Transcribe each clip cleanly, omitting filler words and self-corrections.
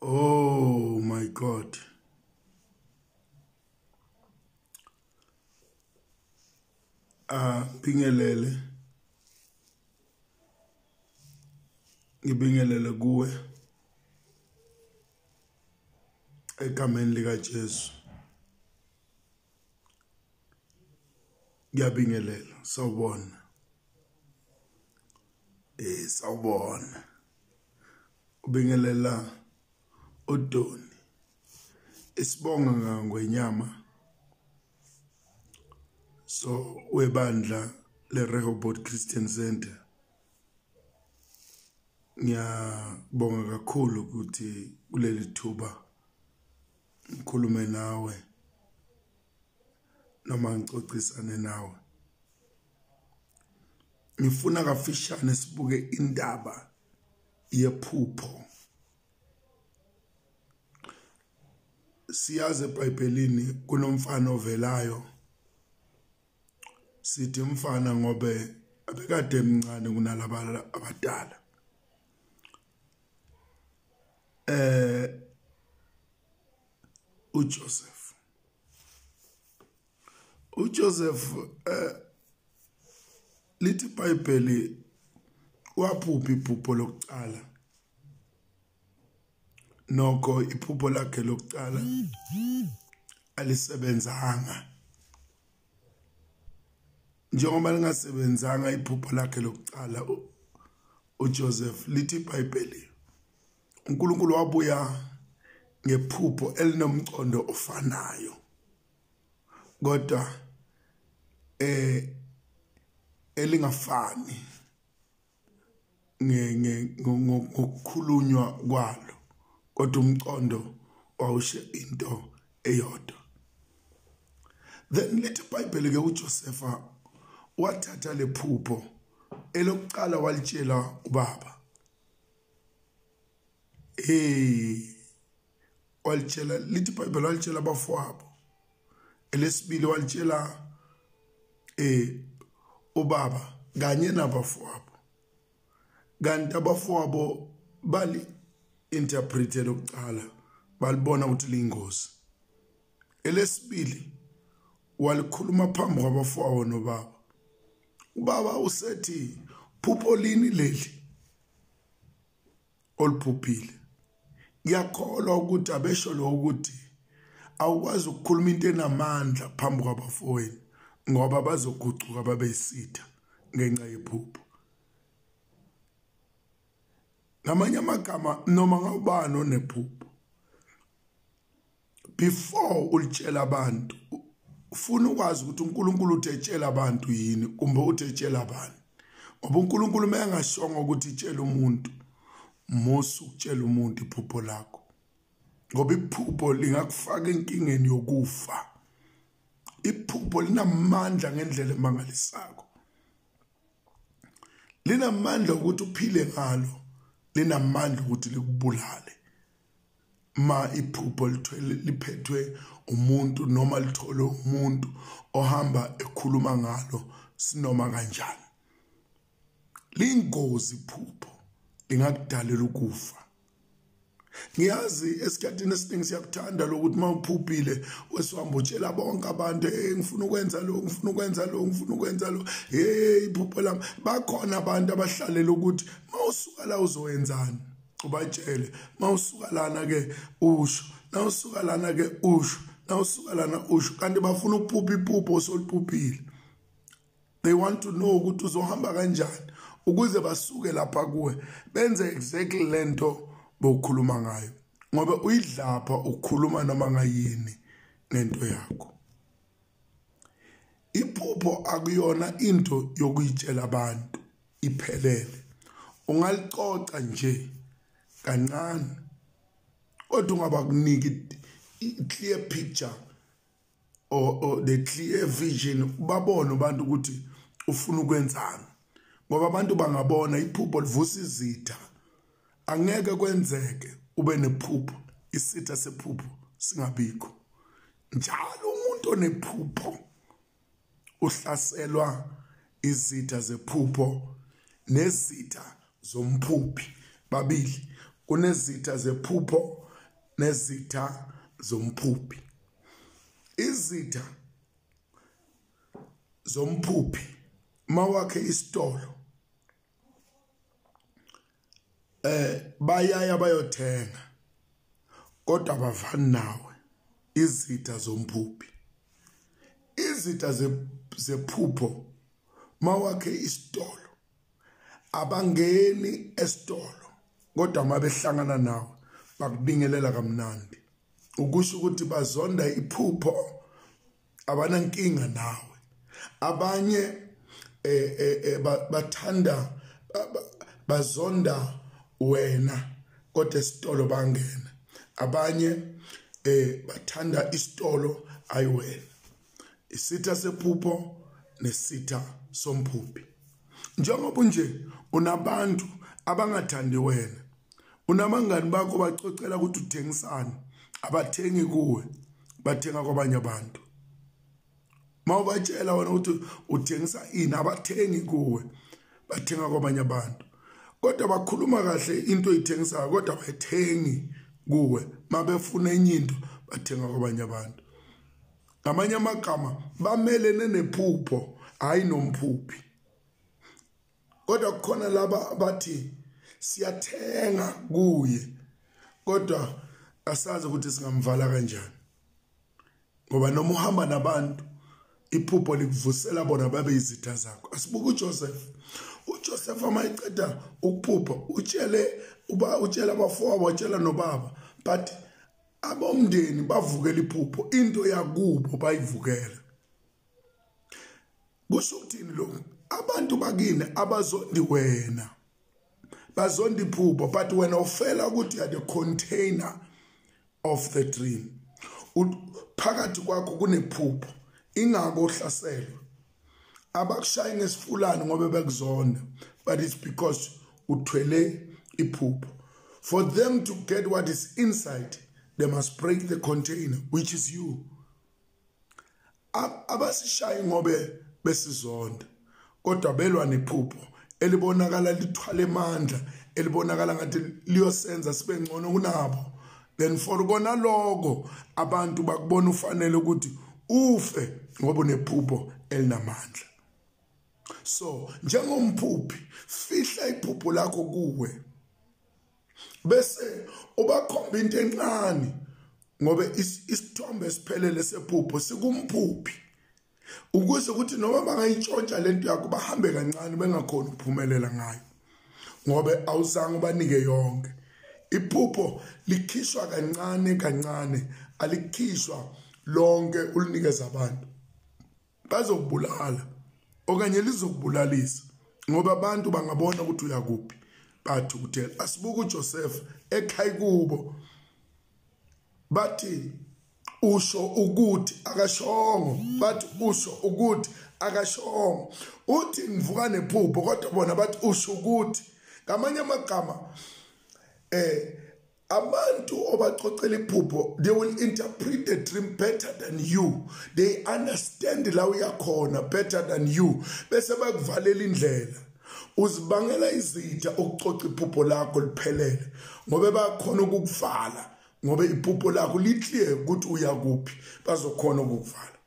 Oh my God. Bingelele. Ngibingelele kuwe egameni lika Jesu. Ngiyabingelela, sawubona. Sawubona. Ubingelela uDoni. Isibonga ngwenyama. So webandla le Rehoboth Christian Center. Ngiyabonga kakhulu ukuthi kuleli thuba ngikhulume nawe noma ngixoxisane nawe. Ngifuna kafishane sibuke indaba yephupho. Siyazi eBhayibhelini kunomfana ovelayo, sithi umfana ngobe abekade emncane kunalaba abadala. uJoseph lithi iBhayibheli waphupha iphupho lokuqala. Nokho iphupho lakhe lokuqala alisebenzanga. Njengoba lingasebenzanga iphupho lakhe lokuqala uJoseph, lithi iBhayibheli uNkulunkulu wabuya ngephupho elinomcondo ofanayo, kodwa elingafani ngokukhulunywa kwalo, kodwa umcondo wawusho into eyodwa. Then lithi iBhayibheli ke uJosepha wathatha lephupho elokuqala walitshela ubaba. Walitshela, lithi iBhayibheli walitshela abafowabo. Elesibili walitshela ubaba kanye nabafowabo. Kanti abafowabo bali interprete lokuqala, balibona ukuthi liyingozi. Elesibili walikhuluma phambi kwabafowabo nobaba. Ubaba usethi, phupho lini leli oluphuphile? Ngiyakholwa ukuthi abesho lo ukuthi awukwazi ukukhuluma into enamandla phambi kwabafowenu ngoba bazogucuka babe isitha ngenxa yephupho. Ngamanye amagama, noma ngawubani onephupho, before ulitshela abantu ufuna ukwazi ukuthi uNkulunkulu uthe tshela abantu yini kumbe uthe tshela abantu. Ngoba uNkulunkulu mayengashongo ukuthi itshela umuntu, musu ukutshela umuntu iphupho lakho, ngoba iphupho lingakufaka enkingeni yokufa. Iphupho linamandla ngendlela emangalisako, linamandla ukuthi uphile ngalo, linamandla ukuthi likubulale. Ma iphupho lithwele liphethwe umuntu noma lithole umuntu ohamba ekhuluma ngalo sinoma kanjani, lingozi iphupho, lingakudalela ukufa. Ngiyazi esikhathini esiningi siyakuthanda lokuthi mawuphuphile wesihamba utshela bonke abantu, hey ngifuna ukwenza lo, ngifuna ukwenza lo, ngifuna ukwenza lo, hey iphupho lami. Bakhona abantu abahlalela ukuthi mawusuka la uzoyenzani, ubatshele. Mawusuka lana ke usho, nawusuka lana ke usho, nawusuka lana usho. Kanti bafuna ukuphupha iphupho osoliphuphile. They want to know ukuthi uzohamba kanjani ukuze basuke lapha kuwe benze exactly lento bokukhuluma ngayo, ngoba uyidlapha ukukhuluma noma ngayini ngento yakho. Iphupho akuyona into yokuyitshela abantu iphelele. Ungalicoca nje kancane, kodwa ungabakuniki i-clear picture or the clear vision, babone abantu ukuthi ufuna ukwenzani. Ngoba abantu bangabona iphupho livusa izitha. Angeke kwenzeke ube nephupho isitha sephupho singabikho. Njalo umuntu onephupho uhlaselwa izitha zephupho nezitha zomphuphi. Babili, kunezitha zephupho Nezitha zomphuphi. Izitha zomphuphi mawakhe isitolo bayaya bayothenga kodwa abavani nawe. Izitha zomphuphi, izitha zephupho mawakhe isitolo abangeni esitolo kodwa mabehlangana nawe bakubingelela kamnandi, ukusho ukuthi bazonda iphupho, abanankinga nawe. Abanye bathanda bazonda wena kodwa esitolo bangena. Abanye bathanda isitolo ayi wena. Isitha sephupho nesitha somphuphi. Njengoba nje unabantu abangathandi wena, unabangani bakho bacocela ukuthi uthengisani, abathengi kuwe, bathenga kwabanye abantu. Mawubatshela wena ukuthi uthengisa ini, abathengi kuwe, bathenga kwabanye abantu. Kodwa bakhuluma kahle into oyithengisayo kodwa abathengi kuwe, mabefuna enye into bathenga kwabanye abantu. Ngamanye amagama bamelene nephupho hayi nomphuphi. Kodwa kukhona laba bathi siyathenga kuye kodwa asazi ukuthi singamvala kanjani, ngoba noma uhamba nabantu iphupho likuvusela bona babe izitha zakho. Asibuke uJoseph. uJoseph mayiceda ukuphupha utshele uba utshela abafowabo, utshela nobaba, but abomndeni bavukela iphupho, into yakubo bayivukela. Kusho ukuthini lokhu? Abantu bakini abazondi wena, bazonda iphupho, but wena ufela ukuthi you are the container of the dream. Phakathi kwakho kunephupho, ingako uhlaselwa. Abakushayi ngesifulane ngoba bekuzonda, but it's because uthwele iphupho. For them to get what is inside, they must break the container, which is you. Abasishayi ngobe besizonda, kodwa belwa nephupho elibonakala lithwala amandla, elibonakala ngathi liyosenza sibe ngcono kunabo. Then for kona lokho abantu bakubona ufanele ukuthi ufe ngoba unephupho elinamandla. So njengomphuphi fihla iphupho lakho kuwe, bese ubakhomba into encane, ngoba isithombe esiphelele sephupho sikumphuphi, ukuze ukuthi noma bangayitshontsha lento yakho bahambe kancane bengakhona ukuphumelela ngayo, ngoba awuzange ubanike yonke. Iphupho likhishwa kancane kancane, alikhishwa lonke ulinikeza abantu. Bazokubulala okanye lizokubulalisa, ngoba abantu bangabona ukuthi uyakuphi bathukuthela. Asibuke uJoseph ekhaya kubo, bathi usho ukuthi akashongo, bathi usho ukuthi akashongo. Uthi ngivuka nephupho kodwa bona bathi usho ukuthi. Ngamanye amagama abantu obacocela iphupho, they will interpret the dream better than you. They understand la uyakhona better than you, bese bakuvalela indlela. Uzibangela izitha ukucoca iphupho lakho liphelele, ngoba bakhona ukukuvala, ngoba iphupho lakho li-clear ukuthi uyakuphi, bazokhona ukukuvala.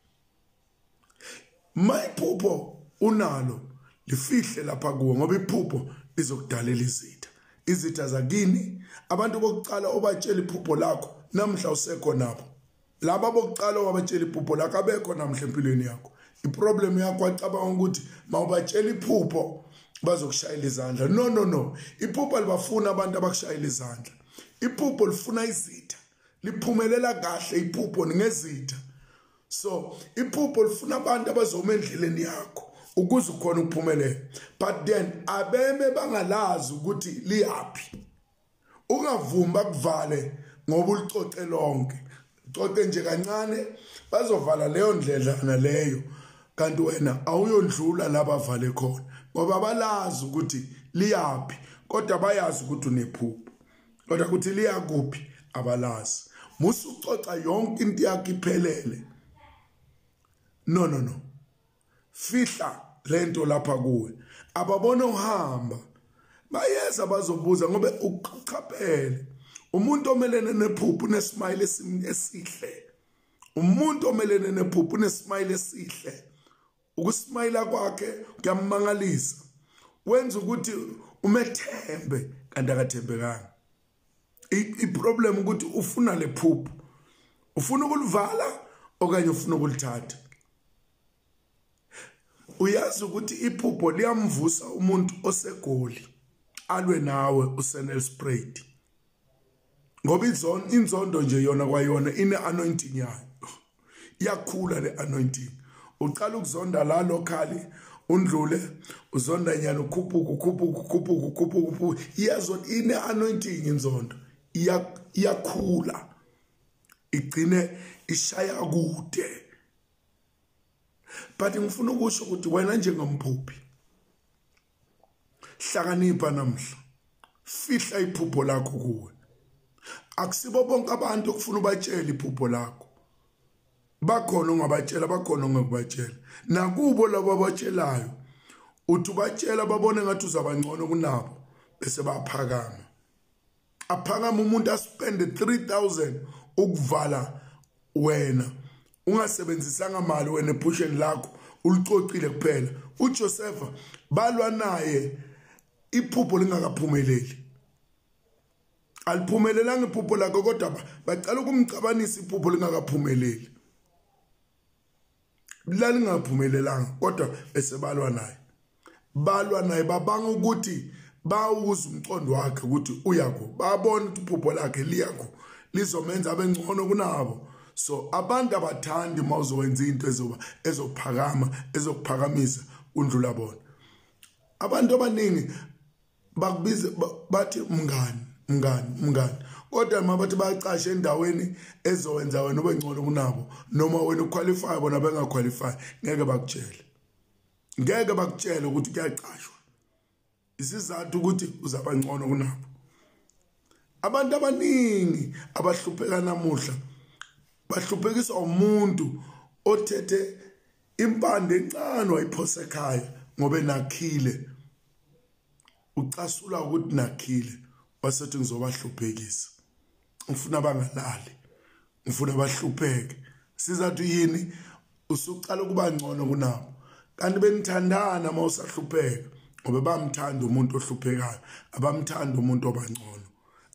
Mayiphupho unalo lifihle lapha kuwe, ngoba iphupho lizokudalela izitha. Izitha zakini, abantu bokuqala obatshela iphupho lakho namhla usekho nabo. Laba bokuqala obatshela iphupho lakho abekho namhla empilweni yakho. Iproblem yakho acabanga ukuthi mawubatshela iphupho bazokushayela izandla. No, no, no. Iphupho libafuna abantu abakushayela izandla. Iphupho lifuna izitha. Liphumelela kahle iphupho ngezitha. So iphupho lifuna abantu abazoma endleleni yakho ukuze ukhona ukuphumelela. But then abeme bangalazi ukuthi liyaphi. Ungavumi bakuvale ngoba ulicoce lonke. Coce nje kancane bazovala leyo ndledlana leyo, kanti wena awuyondlula labavale khona, ngoba balazi ukuthi liyaphi, kodwa bayazi ukuthi unephupho, kodwa ukuthi liyakuphi abalazi. Musucoca yonke into yakho iphelele. No, no, no. Fihla lento lapha kuwe. Ababona uhamba bayeza bazobuza, ngoba uqaphele. Umuntu omelene nephupho unesmile esihle. Umuntu omelene nephupho unesmile esihle. Ukusmayila kwakhe kuyamangalisa. Wenza ukuthi umethembe kanti akathembekanga. I-problem ukuthi ufuna le phupho. Ufuna ukulivala okanye ufuna ukulithatha. Uyazi ukuthi iphupho liyamvusa umuntu osegoli alwe nawe useNelspruit. Ngoba inzondo nje yona kwayona ine anointing yayo. Iyakhula le anointing. Uqala ukuzonda la locally undlule uzonda nyana ukhuphuka ukhuphuka ukhuphuka ukhuphuka iyazona ine anointing inzondo iyakhula igcine ishaya kude. But ngifuna ukusho ukuthi wena njengomphuphi hlakanipha namhla, fihla iphupho lakho kuwe. Akusibo bonke abantu okufuna ubatshele iphupho lakho. Bakhona ongabatshela, bakhona ongakubatshela. Nakubo labo abatshelayo uthi ubatshela babone ngathi uzabangcono kunabo bese baphakama. Aphakama umuntu aspende 3000 ukuvala wena ungasebenzisanga mali wena ephusheni lakho ulicocile kuphela. uJoseph balwa naye iphupho lingakaphumeleli. Aliphumelelanga iphupho lakhe kodwa bacala ukumcabanisa iphupho lingakaphumeleli. Lalingaphumelelanga kodwa bese balwa naye. Balwa naye babanga ukuthi bawuza umqondo wakhe ukuthi uyakho. Babona ukuthi iphupho lakhe liyakho lizomenza abengcono kunabo. So abantu abathandi mawuzowenza into ezophakama ezokuphakamisa undlula bona. Abantu abaningi bakubiza bathi mngani mngani mngani, kodwa mabathi bayacasha endaweni ezowenza wena ube ngcono kunabo noma wena uqualify bona bengaqualify, ngeke bakutshele. Ngeke bakutshele ukuthi kuyacashwa. Isizathu ukuthi uzaba ngcono kunabo. Abantu abaningi abahlupheka namuhla bahluphekiswa umuntu othethe impande encane wayiphosa ekhaya ngoba enakhile. Ucasula ukuthi nakhile wasethi ngizobahluphekisa. Ngifuna bangalali, ngifuna bahlupheke. Sizathu yini? Usuqala ukuba ngcono kunabo. Kanti benithandana mawusahlupheka ngoba bamthanda umuntu ohluphekayo, abamthanda umuntu obangcono.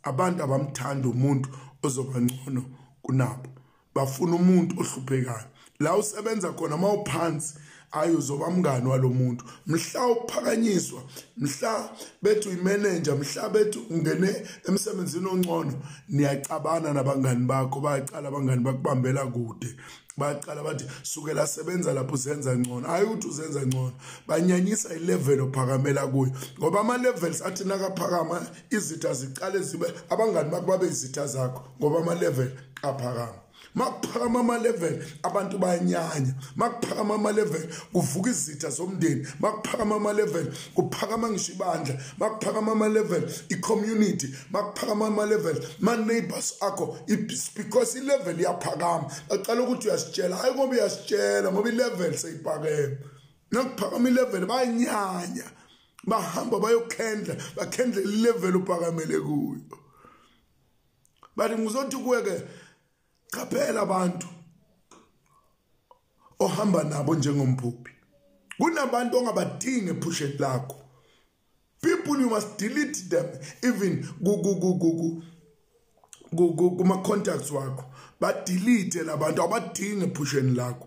Abantu abamthanda umuntu ozoba ngcono kunabo. Bafuna umuntu ohluphekayo. La usebenza khona mawuphansi ayi uzoba mngani walomuntu. Mhla uphakanyiswa, mhla bethu imanager, mhla bethu ungene emsebenzini ongcono, niyacabana nabangani bakho, bayaqala abangani bakubambela kude. Bayaqala bathi sukela sebenza lapho uzenza ngcono. Hayi ukuthi uzenza ngcono, banyanyisa ilevel ophakamela kuyo. Ngoba ama levels athi nakaphakama izitha ziqale zibe abangani bakho babe izitha zakho ngoba ama level aphakama. Makuphakama ama level abantu bayanyanya. Makuphakama ama level kuvuka izitha zomndeni. Makuphakama ama level kuphakama ngisho ibandla. Makuphakama ama level i-community. Makuphakama ama level ma neighbors akho, because i-level iyaphakama. Baqala ukuthi uyasitshela, hayi ngoba uyasitshela ngoba i-level seyiphakeme. Nakuphakama i-level bayanyanya, bahamba bayokhendla, bakhendle i-level uphakamele kuyo. Bathi ngizothi kuwe ke qaphela abantu ohamba nabo njengomphuphi. Kunabantu ongabadingi ephusheni lakho. People you must delete them even kuma contacts wakho. Ba delete labantu abadingi ephusheni lakho.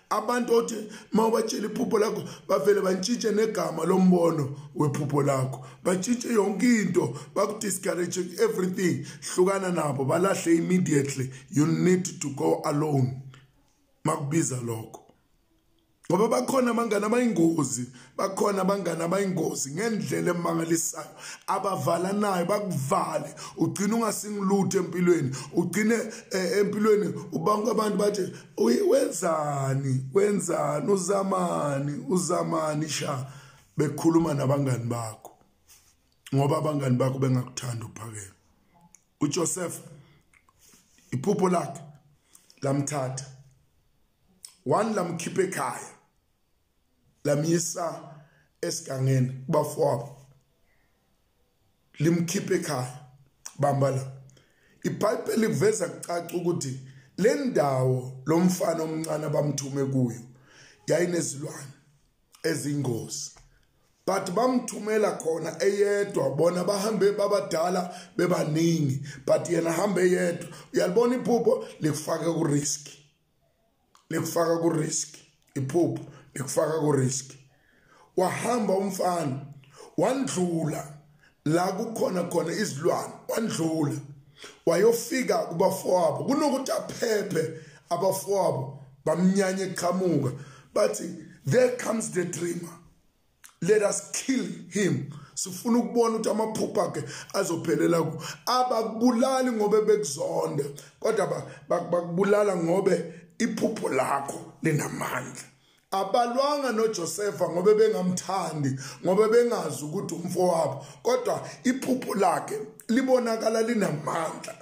Abantu othi mawubatshela iphupho lakho bavele bantshintshe negama lombono wephupho lakho, bantshintshe yonke into, bakudiscourage everything. Hlukana nabo, balahle immediately. You need to go alone makubiza lokho. Ngoba bakhona abangani abayingozi, bakhona abangani abayingozi ngendlela emangalisayo, abavalanayo bakuvale, ugcine ungasingilutho empilweni, ugcine empilweni ubantu abantu bathi wenzani, wenzani, uzamani, uzamani sha, bekhuluma nabangani bakho ngoba abangani bakho bengakuthanda uphakeme. uJoseph iphupho lakhe lamthatha one lamkhipha ekhaya lamyisa esigangeni kubafowabo, limkhipha ekhaya bamba la. iBhayibheli likuveza kucaca ukuthi le ndawo lo mfana omncane abamthume kuyo yayinezilwane ezingozi, but bamthumela khona eyedwa. Bona bahambe babadala bebaningi, but yena hambe eyedwa. Uyalibona iphupho likufaka ku risk, likufaka ku risk, iphupho likufaka ku risk. Wahamba umfana wandlula la kukhona khona izilwane, wandlula wayofika kubafowabo. Kunokuthi aphephe, abafowabo bamnyanye eqhamuka bathi, "There comes the dreamer, let us kill him." Sifuna ukubona ukuthi amaphupho akhe azophelela ku. Abakubulali ngobe bekuzonda, kodwa bakubulala ngobe iphupho lakho linamandla. Abalwanga noJosepha ngobe bengamthandi, ngobe bengazi ukuthi umfowabo, kodwa iphupho lakhe libonakala linamandla.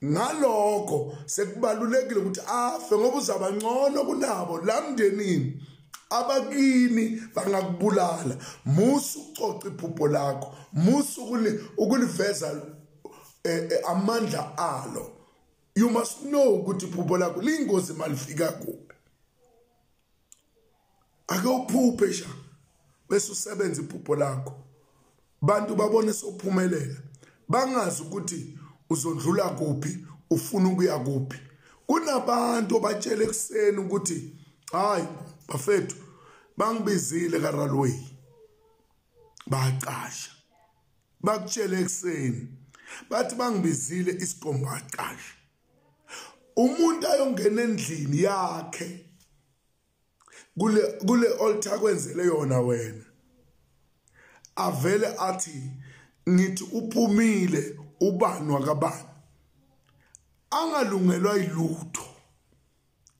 Ngalokho sekubalulekile ukuthi afe, ngoba uzaba ngcono kunabo la mndenini. Abakini bangakubulala. Musa ukucoca iphupho lakho, musa ukuliveza amandla alo. You must know ukuthi iphupho lakho liyingozi malifika kuphi. Ake uphuphe sha, bese usebenza iphupho lakho, bantu babone sophumelela, bangazi ukuthi uzondlula kuphi, ufuna ukuya kuphi. Kunabantu obatshela ekuseni ukuthi, "Hayi bafethu, bangibizile kaRalway, baqasha." Bakutshele ekuseni bathi bangibizile isikomba, baqasha. Umuntu ayongena endlini yakhe kule altar kwenzele yona wena, avele athi, "Ngithi uphumile ubani wakabani," angalungelwa yilutho.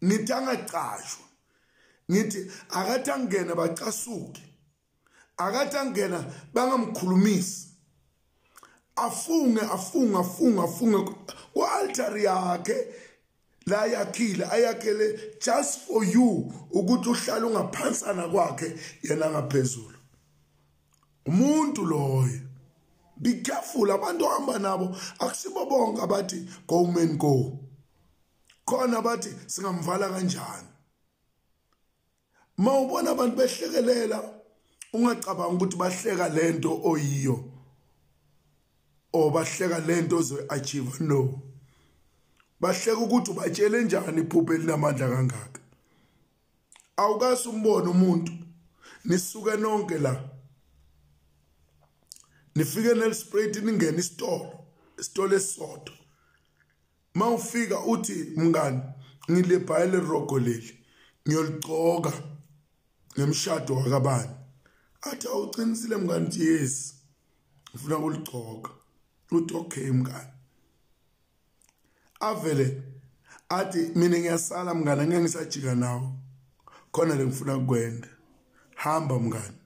Ngithi angacashwa, ngithi akathi angena bacasuke, akathi angena bangamkhulumisi, afunge, afunge, afunge, afunge ku-altar yakhe la yakhile, ayakhele just for you, ukuthi uhlale ungaphansana kwakhe, yena ngaphezulu. Umuntu loyo, be careful abantu ohamba nabo. Akusibo bonke abathi, "Go man, go." Khona bathi, "Singamvala kanjani?" Mawubona abantu behlekelela, ungacabanga ukuthi bahleka lento oyiyo or bahleka lento ozoyi-achieve. No, bahleka ukuthi ubatshele njani iphupho elinamandla kangaka. Awukase umbone umuntu, nisuke nonke la, nifike Nelspruit, ningene isitolo, isitolo esisodwa. Mawufika uthi, "Mngani, ngilebhayele rogo leli, ngiyoligcoka ngemshado wakabani." Athi, "Awuqinisile mngani?" Uthi, "Yes, ngifuna ukuligcoka." Uthi, "Okay mngani." Avele athi, "Mina ngiyasala mngani, angeke ngisajika nawe, khona le ngifuna kukwenda. Hamba mngani."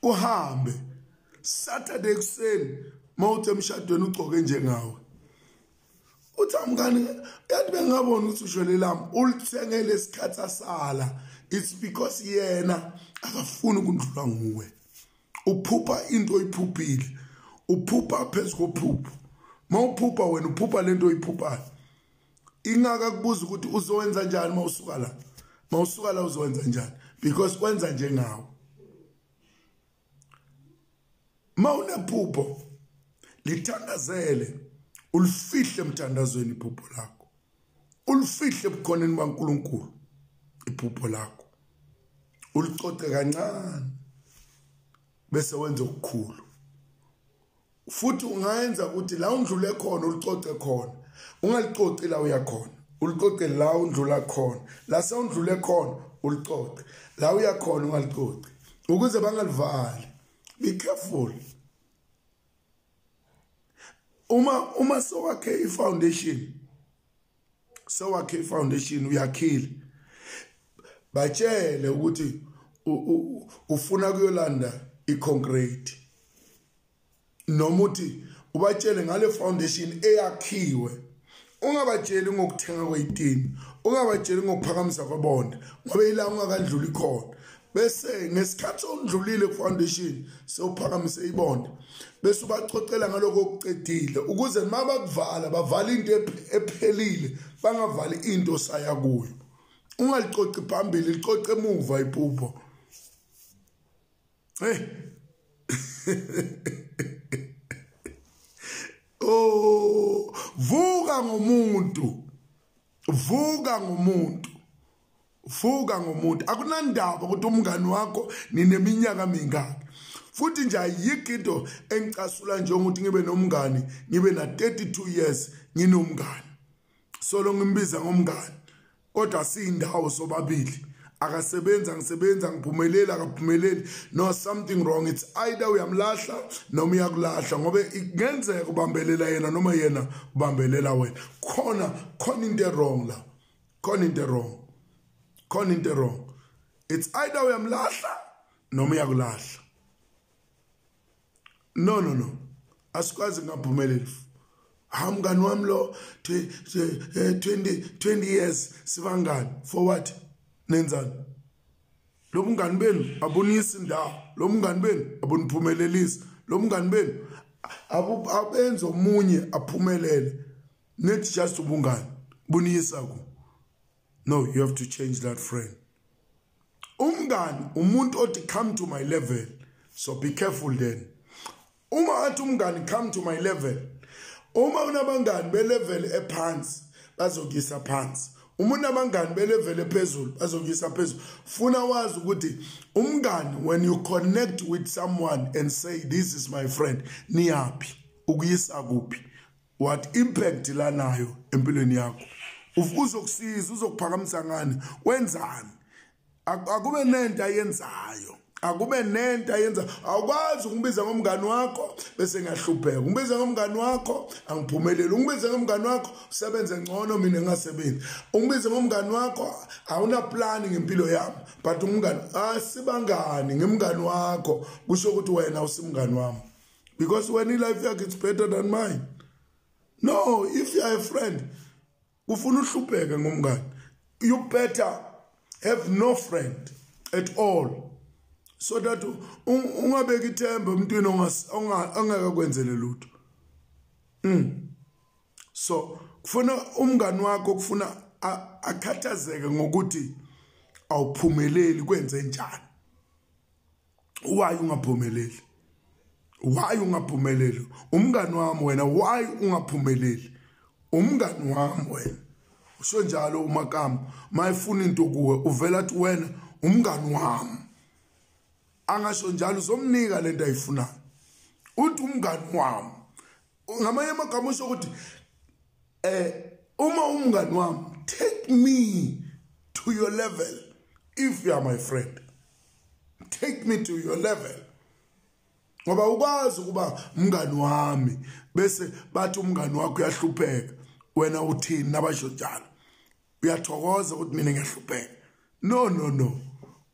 Uhambe Saturday ekuseni, mawuthi emshadweni ugcoke njengawe. Uthi, "Mngani, yathi bengabona ukuthi ushwele lami ulithengele isikhathi asala." It's because yena akafuni ukundlula nguwe. Uphupha into oyiphuphile, uphupha phezu kophupho. Mawuphupha wena, uphupha lento oyiphuphayo. Ingaka kubuza ukuthi uzowenza njani mawusuka la, mawusuka la uzowenza njani, because kwenza njengawe. Mawunephupho, lithandazele, ulifihle emthandazweni iphupho lakho, ulifihle ebukhoneni baNkuluNkulu iphupho lakho, ulicoce kancane bese wenza okukhulu. Futhi ungayenza ukuthi la undlule khona ulicoce khona, ungalicoci la uya khona, ulicoce la undlula khona. La sewundlule khona ulicoce, la uya khona ungalicoci, ukuze bangalivali. Be careful. Uma sewakhe i-foundation, sewakhe i-foundation, uyakhile, batshele ukuthi ufuna kuyolanda i-concrete, noma uthi ubatshele ngale foundation eyakhiwe. Ungabatsheli ngokuthenga kweyitini, ungabatsheli ngokuphakamisa kwebonda, ngoba ila ungakandluli khona. Bese ngesikhathi ondlulile ku-foundation sewuphakamise ibonde, bese ubacocela ngaloko okucedile ukuze mabakuvala bavala into ephelile, bangavali into saya kuyo. Ungalicoci phambili, licoce emuva iphupho. Hey. Oh, vuka ngomuntu. Vuka ngomuntu. Vuka ngomuntu. Akunandaba ukuthi umngani wakho nineminyaka mingaki. Futhi nje ayikho into engicasula njengokuthi ngibe nomngani, ngibe na 32 years nginomngani. Solo ngimbiza ngomngani. Kodwa siyindawo sobabili. Akasebenza ngisebenza, ngiphumelela akaphumeleli. No, something wrong. It's either uyamlahla noma uyakulahla, ngoba kungenzeka ubambelela yena noma yena ubambelela wena. Khona into wrong la. Khona into wrong. Khona into wrong. It's either uyamlahla noma uyakulahla. No, no, no. Asikwazi ngaphumeleli. Ha mngani wami lo 20 years sibangani. For what? Nenzani? Lo mngani benu abonisa indawo, lo mngani benu aboniphumelelisa, lo mngani benu abenza omunye aphumelele. Not just ubungani bunisa ku. No, you have to change that friend. Umngani umuntu othi come to my level, so be careful then. Uma athi umngani come to my level, uma unabangani be level ephansi bazokuyisa phansi. Uma unabangani be level ephezulu bazokuyisa phezulu. Funa wazi ukuthi umngani, when you connect with someone and say this is my friend, niyaphi, ukuyisa kuphi, what impact lanayo empilweni yakho, uzokusiza, uzokuphakamisa ngani, wenzani. Akube nento ayenzayo, akube nento ayenza. Awukwazi ukumbiza ngomngani wakho bese ngiyahlupheka, ungibiza ngomngani wakho angiphumeleli, ungibiza ngomngani wakho usebenze ngcono mina ngingasebenzi, ungibize ngomngani wakho awuna plan ngempilo yami, but umngani asibangani ngimngani wakho kusho ukuthi wena usimngani wami, because when life yakho it's better than mine. No, if you are a friend ufuna uhlupheke ngomngani, you better have no friend at all, so that ungabeki ithemba emntwini ongakakwenzele lutho. So kufuna umngani wakho kufuna akhathazeke ngokuthi awuphumeleli, kwenze njani, why ungaphumeleli, why ungaphumeleli umngani wami wena, why ungaphumeleli umngani wami wena. Usho njalo uMakamu mayifuna into kuwe uvela athi wena umngani wami. Angasho njalo uzomnika lento ayifunayo. Uthi umngani wami, ngamanye amagama usho ukuthi uma umngani wami, take me to your level if you are my friend. Take me to your level. Ngoba ukwazi ukuba umngani wami bese bathi umngani wakho uyahlupheka, wena uthini nabasho njalo? Uyathokoza ukuthi mina ngiyahlupheka? No, no, no.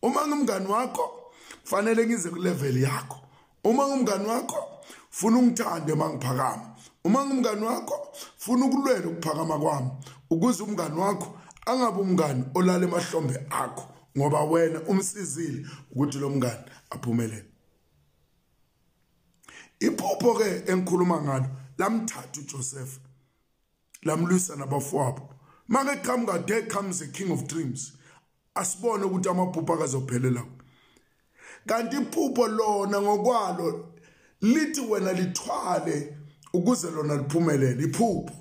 Uma ngumngani wakho fanele ngize ku level yakho. Uma ngumngani wakho funa ungithande mangiphakama. Uma ngumngani wakho funa ukulwela ukuphakama kwami, ukuze umngani wakho angabe umngani olala emahlombe akho, ngoba wena umsizile ukuthi lo mngani aphumelele. Iphupho ke engikhuluma ngalo lamthatha uJoseph, lamlwisa nabafowabo. Make qhamuka, there comes the king of dreams. Asibone ukuthi amaphupho akazophelela. Kanti iphupho lona ngokwalo lithi wena lithwale ukuze lona liphumelele. Iphupho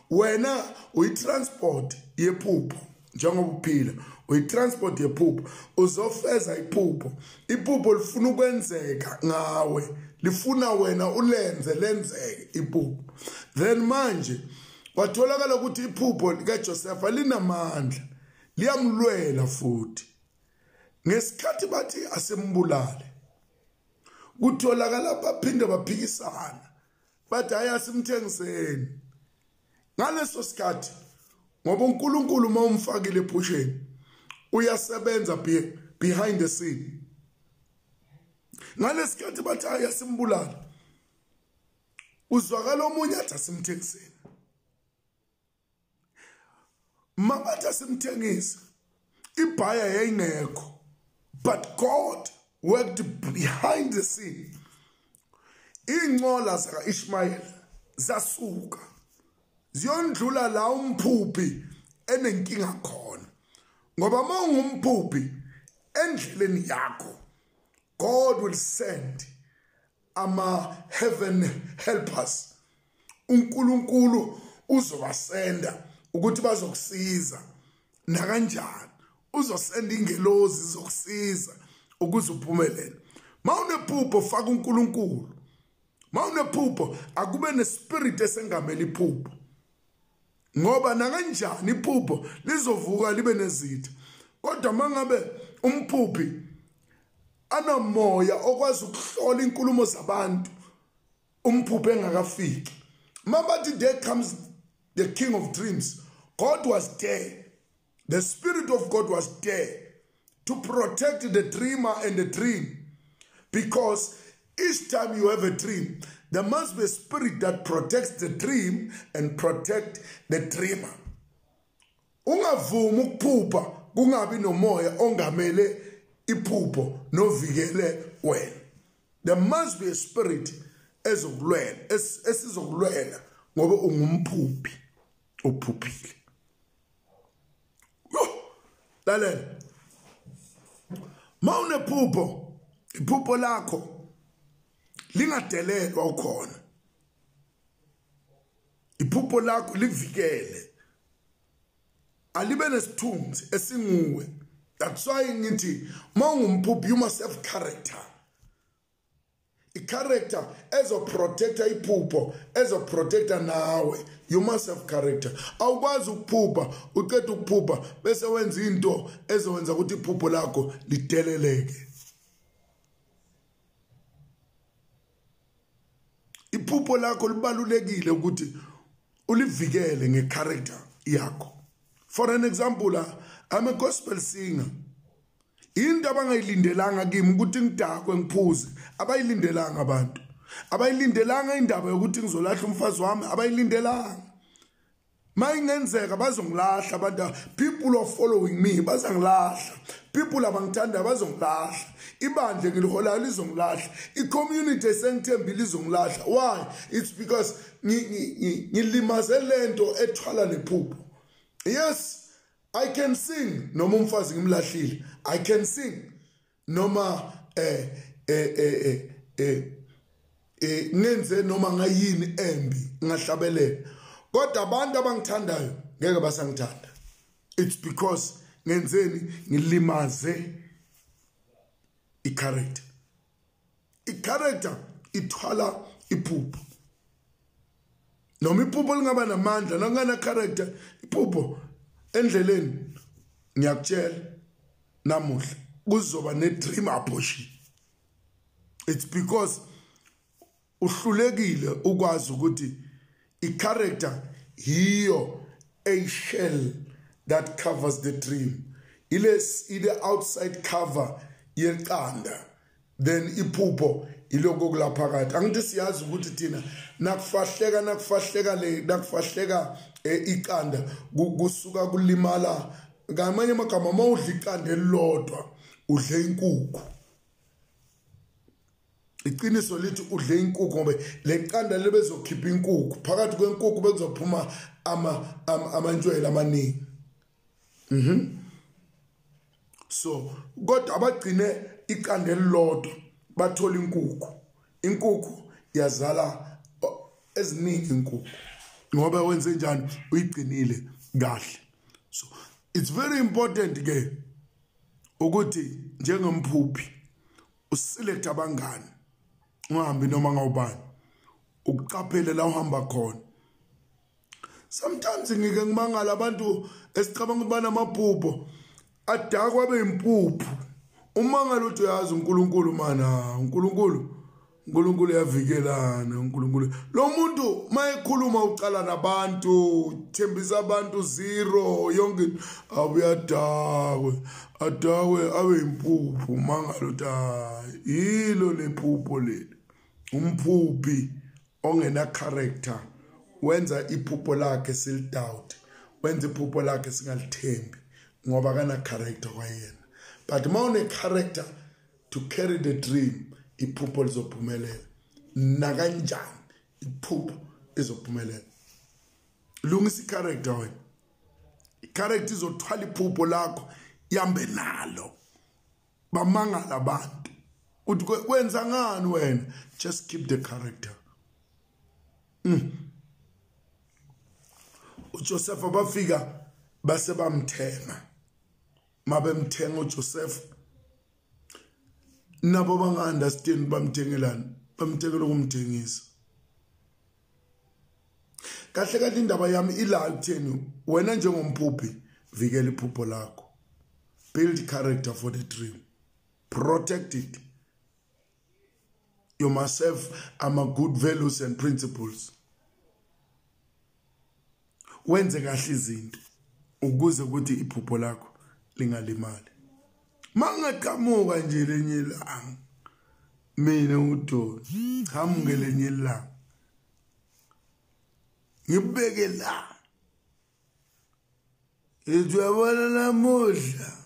wena uyitransport yephupho, njengoba uphila uyitransport yephupho, uzofeza iphupho. Iphupho lifuna ukwenzeka ngawe, lifuna wena ulenze lenzeke iphupho. Then manje kwatholakala ukuthi iphupho likaJoseph linamandla, liyamlwela futhi. Ngesikhathi bathi asembulale, kutholakala baphinde baphikisana bathi hayi asimthengiseni. Ngaleso sikhathi ngoba uNkulunkulu uma umfakile ephusheni uyasebenza behind the scene. Ngalesikhathi bathi hayi asimbulale, uzwakala omunye athi asimthengiseni. Mabathi asimthengise, ibhaya yayingekho, But God worked behind the scene. Inqola zaka Ishmael zasuka ziyondlula la umphuphi enenkinga khona, ngoba mawungumphuphi endleleni yakho God will send ama heaven helpers. uNkulunkulu uzobasenda ukuthi bazokusiza nakanjani, uzosenda ingelozi zokusiza ukuze uphumelele. Mawunephupho faka uNkulunkulu. Mawunephupho akube nespirit esengamela iphupho, ngoba nakanjani iphupho lizovuka libe nezitha. Kodwa mangabe umphuphi anamoya okwazi ukuhlola inkulumo zabantu umphuphi engakafiki, mabathi there comes the king of dreams, God was there. The spirit of God was there to protect the dreamer and the dream, because each time you have a dream, there must be a spirit that protects the dream and protect the dreamer. Ungavumi ukuphupha kungabi nomoya ongamele iphupho novikele wena. There must be a spirit ezokulwela, esizokulwela ngoba ungumphuphi, uphuphile. Lalela, mawunephupho, iphupho lakho lingadelelwa ukhona. Iphupho lakho livikele, alibe nesithunzi esinguwe. That's why ngithi mawungumphuphi you must have character. I-character ezoprotecta iphupho, ezoprotecta nawe. You must have character. Awukwazi ukuphupha uqeda ukuphupha bese wenza into ezowenza ukuthi iphupho lakho lideleleke. Iphupho lakho libalulekile ukuthi ulivikele ngecharacter yakho. For an example, I'm a gospel singer. Into abangayilindelanga kimi ukuthi ngidakwe ngiphuze, abayilindelanga abantu. Abayilindelanga indaba yokuthi ngizolahla umfazi wami, abayilindelanga. Mayingenzeka bazongilahla abantu. People are following me, bazangilahla. People abangithanda bazongilahla. Ibandla ngiliholayo lizongilahla. I-community esengithembile izongilahla. Why? It's because ngilimaze lento ethwala lephupho. Yes, I can sing noma umfazi ngimlahlile. I can sing noma ngenze noma ngayini embi ngahlabelela. Kodwa abantu abangithandayo ngeke basangithanda. It's because ngenzeni, ngilimaze i-character. I-character ithwala iphupho. Noma iphupho lingaba namandla, nangana character, iphupho endleleni ngiyakutshela namuhla kuzoba ne-dream abortion. It's because uhlulekile ukwazi ukuthi i-character yiyo a shell that covers the dream. Ile outside cover yeqanda, then iphupho iloko kulaphakathi. Angithi siyazi ukuthi thina nakufahleka le nakufahleka iqanda kusuka kulimala. Ngamanye amagama, mawudla iqanda elilodwa udle inkukhu. Iqiniso lithi udle inkukhu, ngoba leqanda lebezokhipha inkukhu, phakathi kwenkukhu bekuzophuma amantshwele amaningi. So kodwa abagcine iqanda elilodwa bathola inkukhu. Inkukhu yazala eziningi inkukhu, ngoba wenze njani, uyigcinile kahle. So it's very important ke ukuthi njengomphuphi uselect abangani, ungahambi noma ngawubani, ukuqaphele la uhamba khona. Sometimes ngike ngimangala abantu esicabanga ukuthi banamaphupho adakwa abe impuphu. Umangala uthi uyazi uNkulunkulu mana, uNkulunkulu uyavikelana, uNkulunkulu. Lo muntu mayekhuluma ucala nabantu, thembisa abantu zero yonke, abuyadakwe, adakwe abe impuphu. Umangala uthi yilo lephupho leli. Umphuphi ongena character wenza iphupho lakhe silidoubt, wenza iphupho lakhe singalithembi, ngoba kana character kwayena. But mawune character to carry the dream, iphupho lizophumelela. Nakanjani iphupho izophumelela. Lungisa i-character wena. I-character izothwala iphupho lakho yambe nalo. Bamangala abantu. Uthi kwenza ngani wena? Just keep the character. uJoseph bafika base bamthenga. Mabemthenga uJoseph nabo banga understand bamthengelani, bamthengela ukumthengisa. Kahle kahle indaba yami ila ekutheni wena njengomphuphi vikela iphupho lakho. Build character for the dream. Protect it. You must have ama good values and principles. Wenze kahle izinto ukuze ukuthi iphupho lakho lingalimali. Mangaqhamuka nje lenye ilanga mina uDoni qhamuke lenye ilanga ngibeke la ethi uyabona namuhla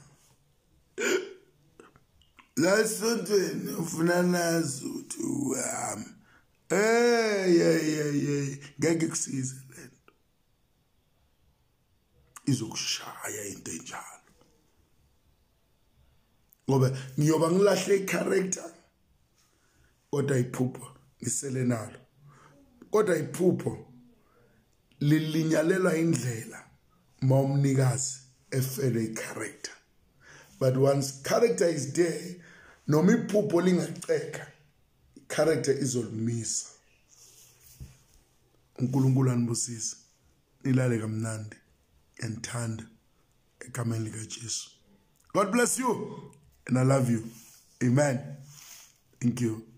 la esontweni ufuna nazi ukuthi wami hey ngeke kusize lento, izokushaya into enjalo ngoba ngiyoba ngilahle i-character kodwa iphupho ngisele nalo. Kodwa iphupho lilinyalelwa indlela mawumnikazi efele i-character. But once character is there, noma iphupho lingaceka, i-character izolimisa. uNkulunkulu anibusise, nilale kamnandi, ngiyandithanda egameni likaJesu. God bless you and I love you. Amen. Thank you.